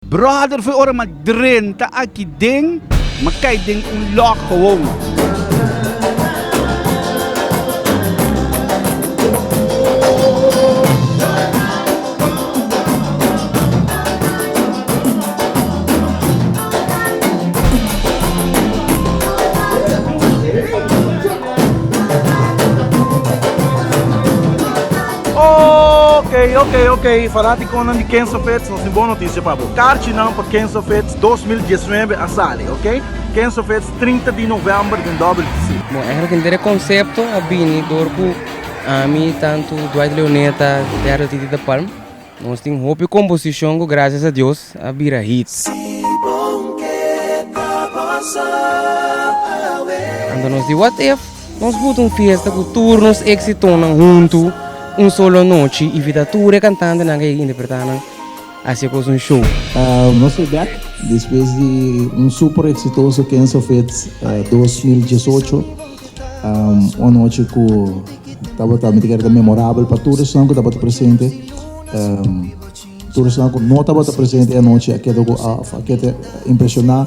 Brother foi ora ma drenta aki den ma kai den un lok gewoon. Ok, ok, ok, fanaticonan di Kings of Hits, nos tin bon noticia pa bo. Carchinan pa Kings of Hits 2019 a sali, ok? Kings of Hits 30 di november den WTC. Bon, eigenlijk henter e concepto a bini door cu ami, tanto Dwight Leoneta, Daryl Titi de Palm, nos tin hopi composicion cu gracias a Dios a bira hit. Anto nos di what if nos buta un fiesta cu tur nos exitonan hunto un solo nochi y invita tur e cantantenan cu a interpreta nan haci e cos un show. Nos ta bek despues di un super exitoso Kens of Hits 2018, un anochi cu tabata mi ta kere ta memorabel pa tur esnan cu tabata presente. Tur esnan ku no tabata presente e anochi a keda ku a keda impreshoná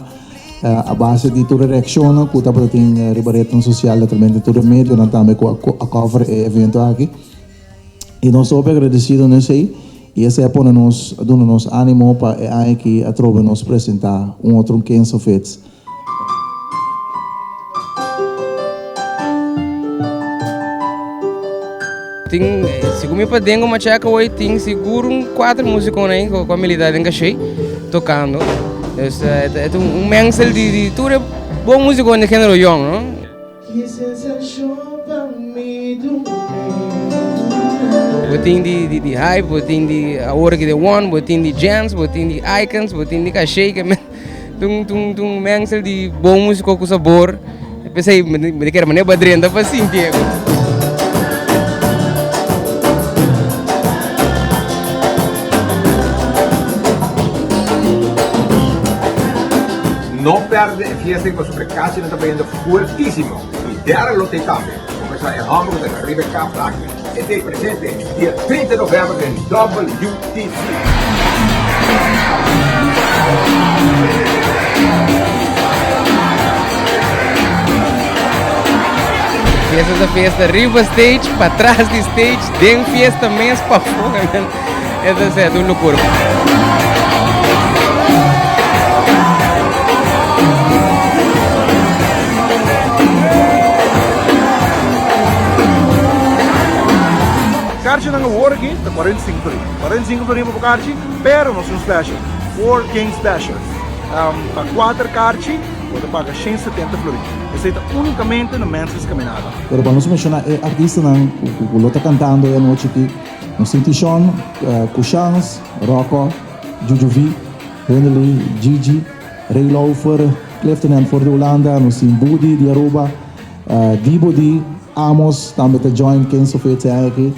a base di tur e reakshonnan ku tabata tin riba retnan sosial, naturalmente tur e medionan tambe ku a cover e evento aki. I nos ta hopi agradesido na esei i esei a pone nos, a duna nos animo pa e aña aki atrobe nos presentá un otro Kens of Hits. Tin, segun mi paden ku machaca hoy, tin sigur un cuatro musiconan ahí ku a milita den Cashey tocando. Dus e ta un mengsel di di tur e bon musiconan di genero yong, no? Bo tin di di di Hype, bo tin di Awor Aki The One, bo tin di Jens, bo tin di Icons, bo tin di Cashey. Tun tun tun mengsel di bon musico cu sabor. P'esei mi ta kere manera bo a drenta pa sinti e. No perde e fiesta ei pasobra e kasinan ta bayendo fuertisimo i dera lo t'ei tambe. Komensá e hòmber ku ta riba e kaf aki. E t'ei presente dia 30 novèmber den WTC. Fiesta ta fiesta riba stage, patras di stage, den fiesta mes, pafó. E ta ser un locura. Karchinan awor aki ta 45 florin. 45 florin pa bo karchi, pero nos tin un special, Four King Special. Pa kuater karchi bo ta paga 170 florin. Esei ta unicamente na Menses Caminada. Pero pa nos menciona e artistanan cu lo ta cantando e anochi aki, Nos tin Tishon, Kushans, Rocco, Juju V, Henderly, Gigi, Ray Laufer, Clifton en for di Hulanda, nos tin Budi di Aruba, Dibo di, Amos tambe ta join Kens of Hits e aña aki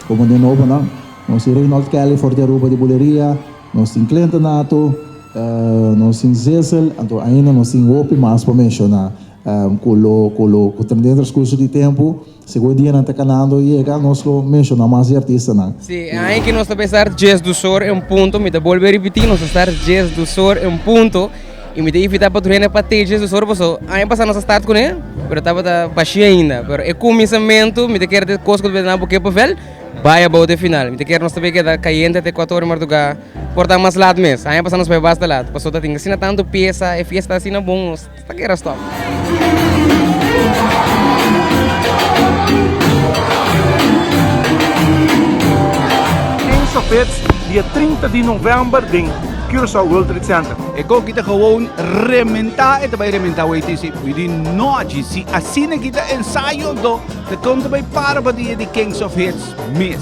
como den nobonan. Nos tin Reynold Kelly for di Aruba di Buleria, nos tin Clinton Nato, nos tin Zessel, anto ainda nos tin hopi mas pa menciona cu lo cu lo cu ta den transcurso di tempo. Segun e dianan ta kanando yega, nos lo menshoná mas di artistanan. Sí, e aña aki nos ta pensar djes dusor en punto, mi ta bolbe ripití, nos ta start djes dusor en punto i mi ta invitá pa tur hende pa tei djes dusor paso aña pasá nos a start kuné pero tabata bashí ainda, pero e kuminsamentu mi ta kere ta e kos ku ta bira na boke pavel bai abou te final, mi ta kere nos ta bay keda kayente te kuater ora mardugá por ta mas lat mes, aña pasá nos bai basta lat paso ta tin asina tantu piesa e fiesta asina bon nos. Ta kera stop. Kings of Hits dia 30 di november den Curaçao World Trade Center. E koki ta gewoon rementá, e ta bai rementá WTC pui di nochi. Si asina ki ta ensayo anto ta kon ta bai para pa dia di Kings of Hits mes.